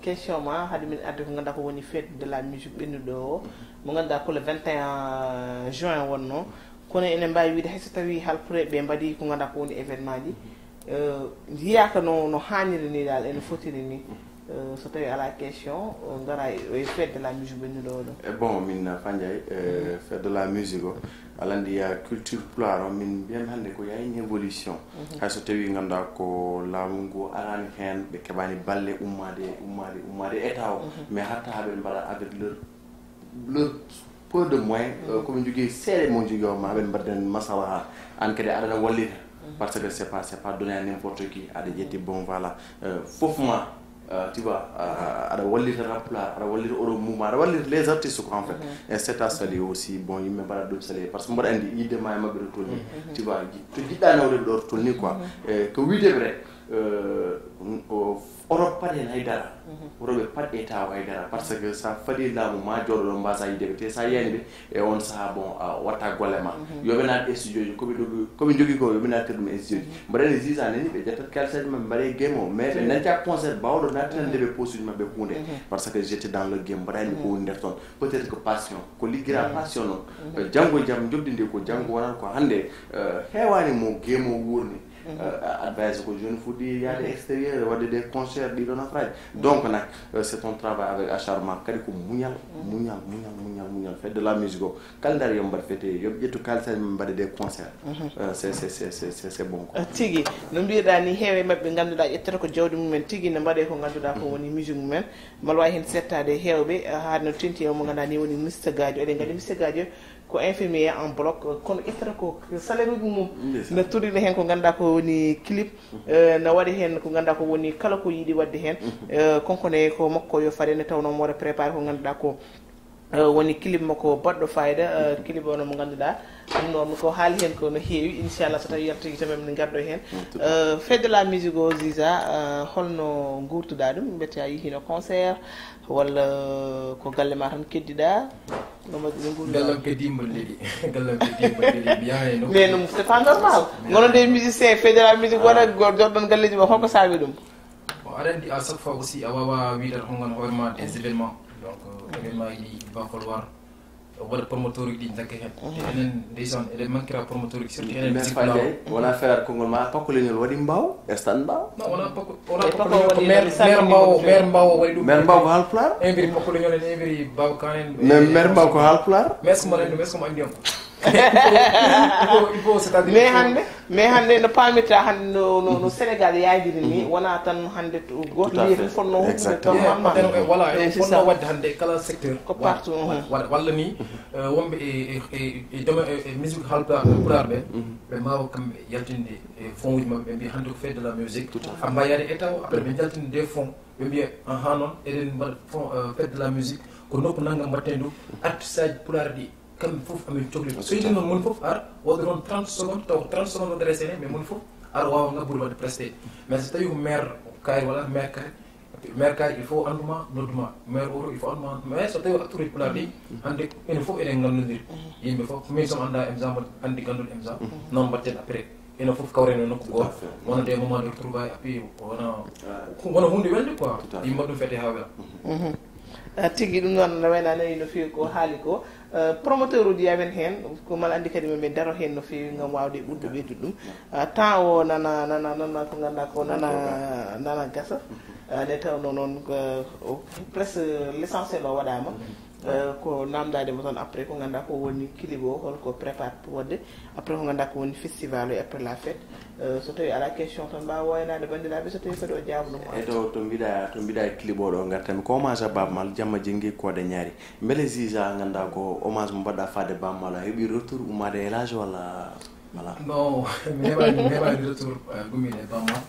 Question ma haade min adde ko ganduɗa ko woni fête de la musique ɓennuɗo o, mo ganduɗa ko le vingt et un juin wonno. Kono ene mbawi wiide hayso tawi halpre ɓe mbaɗi ko ganduɗa ko woni événement ji, euh, jiyaka no no hanniri ni dal, ene fotiri ni. Euh, so tawi ala question o gara e fête de la musique ɓennuɗo o ɗo. E bon, min Fandiaye, euh, fête de la musique o, aɗa andi ya culture pulaar o, min mbiyami hannde ko ya une évolution. Hay so tawi ganduɗa ko laamu ngu arani hen, ɓe keɓani balle ummade ummade ummade état o, mais hatta haɓe mbaɗa avec leur leur peu de moyens, euh, komin jogui seeɗa mo jogui o, ma ɓen mbaɗden masalaha. An kadi aɗana wallita, parce que c'est pas c'est pas donné à n'importe qui. Aɗa ƴetti bon, voilà, euh, fof ma, euh, tu vois, euh, aɗa wallita rap pulaar, aɗa wallita oɗo mouvement, aɗa wallita les artistes quoi en fait. Et c'est à saluer aussi, bon, yimɓe mbaɗa ɗum saluer, parce que mboɗo andi yidde ma e maɓɓe to tolni, tu vois, to jiɗɗa nawde ɗo to tolni quoi. Eh, ko wiide vrai, euh, o- oto paɗ hen haydara. Oto ɓe paɗ e taw haydara, par ce que sa faadi laamu ma jooɗo ɗo mbasa yidde ɓe, te sa yiyani ɓe e on saaha, bon, a watta golle ma. Yoɓe naat e studio ji, koɓe jogui koɓe jogui ko yoɓe naat kadi ɗum e studio ji. Mbaɗani Ziza nani, ɓe ƴettat kalisaji maɓɓe mbaɗe game o, mais ɓe dañca concert bawɗo nattinande ɓe posuji maɓɓe hunde. Par ce que j'étais dans le game, mbaɗani ko woni nder toon. Peut être que passion, ko liggira passion noon. Janggo e jaam joddi nde ko janggo wonata ko hannde. Euh, heewani mo game o wuurni. Euh, advice ko joni fuɗɗi yaade extérieur, waɗde des concerts ɗiɗo nafraji. Donc nak, euh, c'est un travail avec acharnement, kadi ko muñal, muñal, muñal, muñal, muñal. Fête de la musique o, kala ndaari yo mbaɗ fête, yo ɓe ƴettu kalisaji maɓɓe mbaɗa des concerts. Euh, c'est c'est c'est c'est c'est c'est bon quoi. Tigi. No mbiyeɗa ni, heewe mabɓe ganduɗa ƴettata ko jawdi mumen tigi, ne mbaɗe ko ganduɗa ko woni musique mumen. Mbaɗa wawi hen settade hewɓe, eh, ha no tenti e mo ganduɗa ni woni Mister Gadio. Eɗen gandi Mister Gadio ko infirmier en bloc, eh, kono ƴettata ko salaire uji mum ne tourina hen ko ganduɗa ko woni clip. Eh, ne waɗi hen ko ganduɗa ko woni kala ko yiiɗi wadde hen. Eh, konkone ko makko yo fare, nde tawno mo waɗa préparé ko ganduɗa ko, eh, woni clip makko baɗɗo fayida. Eh, clip ono mo ganduɗa ɗum noon ko haali hen ko no heewi. Inchallah so tawi yaltoyi tan min gardo hen. Eh, fête de la musique o, Ziza, eh, holno gurtuɗa ɗum? Mbete a yihino concert walla ko galle ma tan keddiɗa? No mbaɗi ɓe gurtuɗa? Gallam keddi mbaɗi ɗiɗi. Gallam keddi mbaɗi ɗiɗi. Mi yahay nokku. Mais ɗum c'est pas normal. Gono nde musicien, fête de la musique waɗa joɗɗon galleji ma, holko saabi ɗum? Bon, aɗa andi à chaque fois aussi a wawa wiidata ko ngon hoore ma des événements. Donc euh, événement ji ɗi bafol war waɗa promoteur uji ɗi jagga hen. Enen ndeysan eɗen manquera promoteur uji, surtout enen musique pulaar. Wona ferat konngol ma, pakkoleñol waɗi mbaw, stan mbaw. Non, wona pakko, wona pakkoleñol, ko maire, maire mbaw, maire mbaw waɗi ɗum. Maire mbaw ko halpulaar? Inviri pakkoleñol en, inviri baw kanen. Mais maire mbaw ko halpulaar? Mais est-ce que mbaɗa ɗum, est-ce que mo andi on? Il faut, il faut, c'est-à-dire, mais il faut hannde, mais hannde no paamirta hannde no, no, no Sénégal yaajiri ni, wona tan hannde to goto leydi fof no huɓɓude. Exactement. Normalement. Voilà, e fof no waɗde hannde kala secteur. Ko partout. Walla ni, euh, wonɓe e, e, e, e domaine, e, e musique haalpulaar, pulaar ɓe, ɓe mbaawa kamɓe yaltinde e fonds uji maɓɓe, ɓe mbiya hannde ko fête de la musique. Tout à fait. A mbayaade e taw, après ɓe njaltina des fonds, ɓe mbiya, ahan, noon eɗen mbaɗa fond, euh, fête de la musique, ko nokku nanngam mbaɗten ɗum, artiste aji pulaar ɗi, kamɓe fof amin cohli. So yiɗi noon, moni fof ar, waɗa toon trente secondes, taw ko trente secondes waɗata e sene, mais moni fof ar waawa ngabbude waɗde presté. Mais so tawi ko maire kaari walla maire kaari, maire kaari, il faut annduma, nodduma. Maire oto, il faut annduma. Mais so tawi acteur uji pulaar ɗi, hannde enen fof eɗen nganndondiri. Yimɓe fof, min somi annda M Z, mbaɗa anndi gannduɗo M Z. Noon mbaɗten après. Enen fof kawren e nokku gooto. Wonande moment de retrouvailles, et puis wona, wona huunde welde quoi. Tout à fait. Yimɓe mbaɗa ɗum fête haa wela. Ah, tigi, ɗum noon no wayno a nani no feewi ko haali ko. Euh, promoteur uji amen heen, ko mal anndi kadi maɓe ndaro heen no feewi ngam waawde ɓurɗo ɓeydude ɗum. Ah, temps o nana, nana, nana ko ngannduɗaa ko nana, nana gasa. Ah, nde tawnoo noon, euh, o, presque l'essentiel o waɗaama. Euh, ko naamndaade mo tan après ko ngannduɗaa ko woni clip o, holko prépare pour waɗde. Après ko ngannduɗaa ko woni festival o, et après la fête. Euh, so tawi alaa question tan, mbaawa waynaade banndiraaɓe, so tawi kadi o jaabno mo. E to, to mbiɗa, to mbiɗa e clip o ɗo, ngartami ko hommage à Baaba Maal, jamma jenngi koode ñaari. Mbele Ziza, ngannduɗaa ko hommage mo mbaɗɗa faade Baaba Maal, a heɓi retour ummaade e élage walla? Voilà. Non, mi heɓaani, mi heɓaani retour, euh, gummiiɗo e Baaba Maal.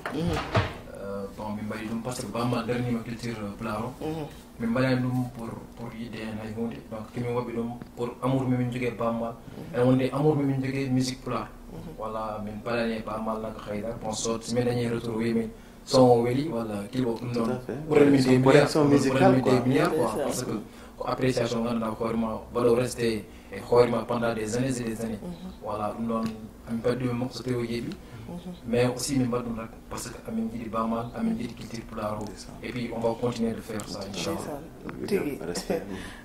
Euh, bon, min mbaɗi ɗum parce que Baaba Maal darniima culture, euh, pulaar o. Min mbaɗaani ɗum pour, pour yiɗde heen hay huunde. Donc, ko min waɗi ɗum pour amour mo min njogii e Baaba Maal. Ene wonde amour mo min njogii e musique pulaar. Voilà, min mbaɗaani e Baaba Maal naka hayda. Bon, so, so min dañii retour, wi min, son o weli, walla clip o, ɗum noon. Tout à fait. Ɓurani min des milliards, ɓurani min des milliards, quoi. Ndeysaan. Parce que ko appréciation ngannduɗaa hoore ma, mbaɗo resté e hoore ma pendant des années et des années. Voilà, ɗum noon, amin mbaɗi ɗum e makko so tawi o yeeɓi. Mais aussi, min mbaɗi ɗum rek parce que amin njiɗi Baaba Maal, amin njiɗi culture pulaar o. Ndeysaan. Et puis, on va continuer de faire ça, inchallah. Ndeysaan. Tigi. Respect.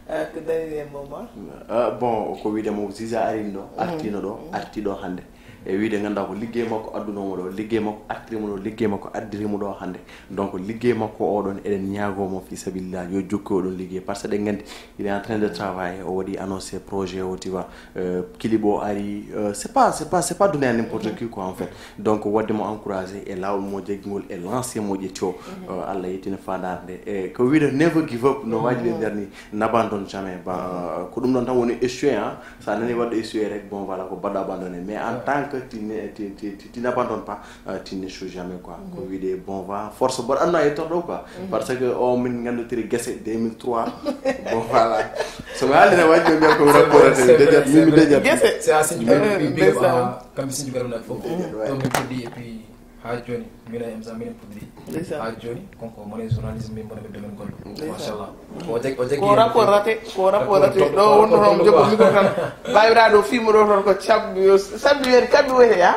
Ah, ko darani en moment? Ah, bon, ko wiide mo Ziza arino ɗo, artino ɗo, arti ɗo hannde. E wiide, ngannduɗaa ko liggey makko addunoo mo ɗo, liggey makko artiri mo ɗo, liggey makko addiri mo ɗo hannde. Donc, liggey makko o ɗon, eɗen ñaagoo mo fii sabilillah, yo jokku o ɗon liggey. Parce que eɗen nganndi, il est en train de travailler, o waɗi annoncé projet o, tu vois, euh, clip o ari, euh, c'est pas, c'est pas, c'est pas donné à n'importe qui, quoi, en fait. Donc, waɗde mo encouragé e laawol mo jaggi ngol, e lancé mo ƴetti o, euh, Allah yettina faandaare nde. E ko wiide never give up, no waaji ɓe mbiyata ni, n'abandonne jamais. Ba, ko ɗum ɗon tan woni échoué, hein. So a nani waɗɗo échoué rek, bon, voilà, ko baɗɗo abandonné. Mais en tant que tu ne, tu, tu, tu, tu n'abandonnes pas, euh, tu n'échoues jamais, quoi. Ko wiide, bon, va, force, bon, anno a yettorɗo, quoi. Parce que o min nganndotiri gese deux mille trois. Bon, voilà. So mi haalii ne waɗi ɓe mbiya ko mi rapport, c'est vrai, c'est vrai. Min mi dejat. Gese. C'est à Sinju, euh, big up à kamɓe Sinju Garam Naaɓe fof. Ɗo min puɗɗi et puis haa jooni, min e M Z minen puɗɗi. Ndeysaan. Haa jooni, kanko mo woni journaliste, min mboɗo mi domaine goɗɗo. Ndeysaan. Machallah. Ko jag-, o jaggi ko heen rapport raté, ko rapport raté. Ɗo wonno toon jokko micro tan. Baawiraaɗo fimo ɗo toon ko cabbi, yo sabbi wiyata cabbi wiyata ya.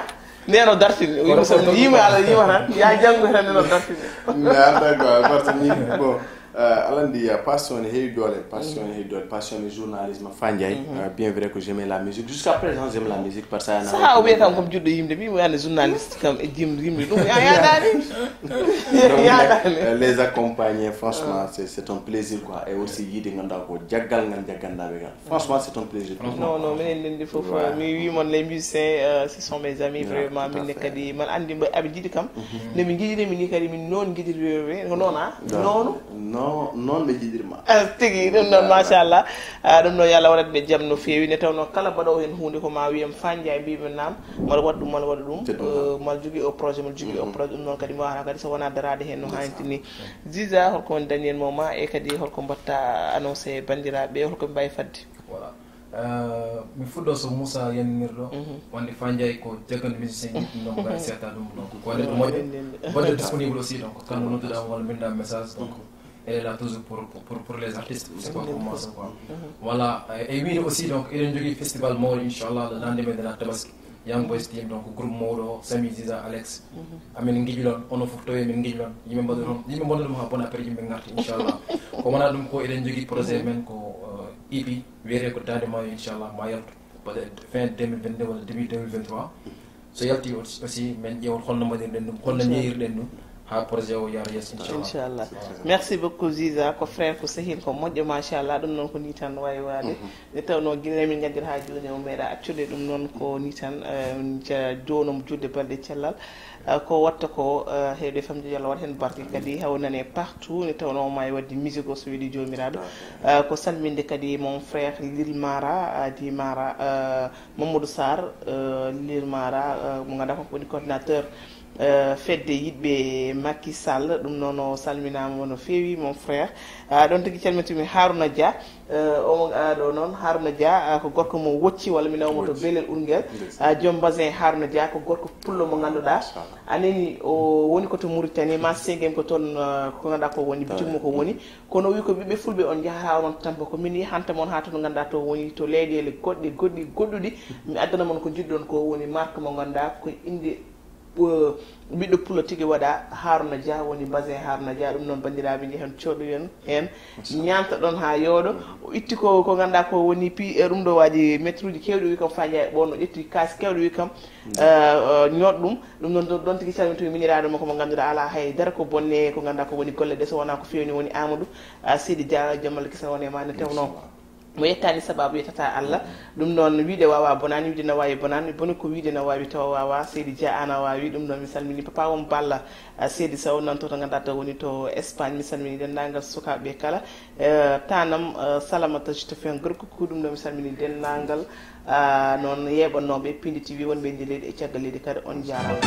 Ndeno dartini. Ko rapport so mi yiima Alla yiima tan. Ya janngo tan ndeno dartini. Mi arda quoi, parce que min, bon, euh, Alla anndi, euh, passion ne heewi doole, passion ne heewi doole, passion ne journalisme. Fa Ndiaye, euh, bien vrai que j'aimais la musique. Jusqu'à présent, j'aime la musique parce que... Saha o wiya kam, kam juɗɗo yimde, mi wiyande journaliste kam e jim-, yimde ɗum, ya-, yaadaani. Donc, yaadaani. Euh, les accompagner, franchement, c'est, c'est un plaisir, quoi. Et aussi, yiide ngannduɗaa ko jaggal ngal jagganɗaa ɓe ngal. Franchement, c'est un plaisir pour moi. Non, non, minen ndenndi fof, mi wii mon, les musiciens, euh, ce sont mes amis, vraiment, tout à fait. Min ne kadi, man anndi mbo-, aɓe njiɗi kam. Nde min njiɗiri, min ni kadi, min noon njiɗiri ɓe, ko noon, a? Non. Noonu? Non, noon ɓe njiɗiri ma. Ah, tigi, ɗum noon, machallah. Ah, ɗum noon, yo Allah waɗan ɓe jam no feewi. Nde tawnoo kala mbaɗoowo heen huunde ko ma wiyam Fa Ndiaye mbiimi naam, mal waɗ ɗum, mal waɗ ɗum, euh, mal jogii o projet, mal jogii o projet. Ɗum noon kadi mi waawata kadi so wonaa daraade heen no haanirta ni. Ziza, holko woni dernier moment e kadi holko mbaɗta annoncé banndiraaɓe, holko ɓe mbaawi fadde? Voilà. Euh, mi fuɗɗo so Moussa yaninirɗo, wonde Fa Ndiaye ko jagganɗo musicien, ɗum ɗon ko gaɗa seeɗa ɗum, donc ko waɗde ɗum moƴƴo. Baɗɗo disponible aussi, donc, kala mo nodduɗaa walla mbinndaa message, donc, elle est là toujours pour, pour, pour les artistes, c'est pas pour moi, c'est quoi. Voilà, e, e wiide aussi, donc, eɗen njogii festival mawɗo, inchallah, le lendemain de la Tabaski. Young Boys Team, donc, groupe mawɗo, Samy, Ziza, Alex. Amin ngiƴi ɗon, onon fof tawi min ngiƴi ɗon. Yimɓe mbaɗa ɗum, yimɓe mbaɗa ɗum haa bona, après yimɓe ngarta, inchallah. Ko wonaa ɗum ko eɗen njogii projet men ko, euh, E P, wiyetee ko Daande Maayo, inchallah, ma yaltu. Peut-être fin deux mille vingt-deux walla début deux mille vingt-trois. So yalti aussi, aussi, min ƴeewa holno mbaɗirɗen ɗum, holno, inchallah, njeyirɗen ɗum, Ha projet o yara yesso, inchallah. Inchallah. Merci beaucoup, Ziza. Ko frère, ko sehil, ko moƴƴo, machallah. Ɗum noon ko ni tan wawi waade. Nde tawnoo Guinée min nganndira haa jooni o meeɗa accude. Ɗum noon ko ni tan, eh, ja-, jooni omo juutde balɗe cellal. Eh, ko watta ko, eh, heewde famde, yo Allah waɗ heen barke kadi, haw nane partout. Nde tawnoo omo e waɗde musique o, so weeli joomiraaɗo. Eh, ko salminde kadi mon frère Lil Mara, eh, di Mara, eh, Mamadou Sarr, eh, Lil Mara, eh, mo ngannduɗaa kanko woni coordinateur, eh, fedde yiɗɓe Macky Sall. Ɗum noon o salminaama no feewi, mon frère. Ah, ɗoon tigi calmintumi Haruna Dia. Eh, omo, ah, ɗo noon Haruna Dia, ah, ko gorko mo Wocci, walla mi nawa mo to Belel Urngel. Ah, joom basin Haruna Dia ko gorko pullo mo ngannduɗaa. A nani o woni ko to Mauritanie, ma sengem ko toon, ah, ko ngannduɗaa ko woni, bitik mo ko woni. Kono o wi ko ɓiɓɓe fulɓe on njahata on tampa, ko min yahanta mon haa to ngannduɗaa to woni, to leyɗeele goɗɗe, goɗɗi, goɗɗuɗi. Mi addana mon ko njiɗɗon ko woni marque mo ngannduɗaa ko innde, eh, ɓiɗɗo pullo tigi waɗa, Haruna Dia woni basin Haruna Dia. Ɗum noon banndiraaɓe, njehen coodoyen heen, ñaanta ɗon haa yooɗo. O itti ko, ko ngannduɗaa ko woni pi-, eh, ɗum ɗo waaji mètre uji keewɗi, o wi kam faaja e ɓoon, o ƴetti kaas keewɗo, wi kam, eh, eh, ñoot ɗum. Ɗum noon ɗon, ɗon tigi calmintu miñiraaɗo mo ko mo ngannduɗaa alaa hay dara ko bonne ko ngannduɗaa ko woni golle ɗe, so wonaa ko feewni woni Amadou, ah, Seydi Dia, jom Allah kisa wone ma nde tawnoo mo yettaani sababu yettata Allah. Ɗum noon wiide wawa bonani, wiide na wawi bonani, boni ko wiide na wawi tawa wawa. Seydi Dia ana wawi. Ɗum noon mi salmini papa on Balla, ah, Seydi Sow nan to, to ngannduɗaa to woni to Espagne. Mi salmini denndaangal sukaaɓe kala. Eh, tanam, eh, Salamata, je te fais un gros coucou. Ɗum noon mi salmini denndaangal, ah, noon yeeɓannooɓe Pindi T V wonɓe e nder leydi e caggal leydi kadi, on njaaraama.